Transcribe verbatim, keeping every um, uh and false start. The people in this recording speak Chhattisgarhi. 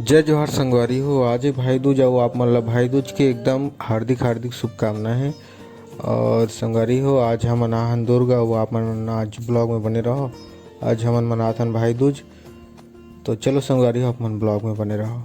जय जोहार संगवारी हो, आज हे भाई दूज अउ आप मन ला भाई दूज के एकदम हार्दिक हार्दिक शुभकामना हे। और संगवारी हो, आज हमन आहन दुर्ग अउ आप मन आज ब्लॉग में बने रहो। आज हमन मनाथन भाई दूज, तो चलो संगवारी हो, आप मन ब्लॉग में बने रहो।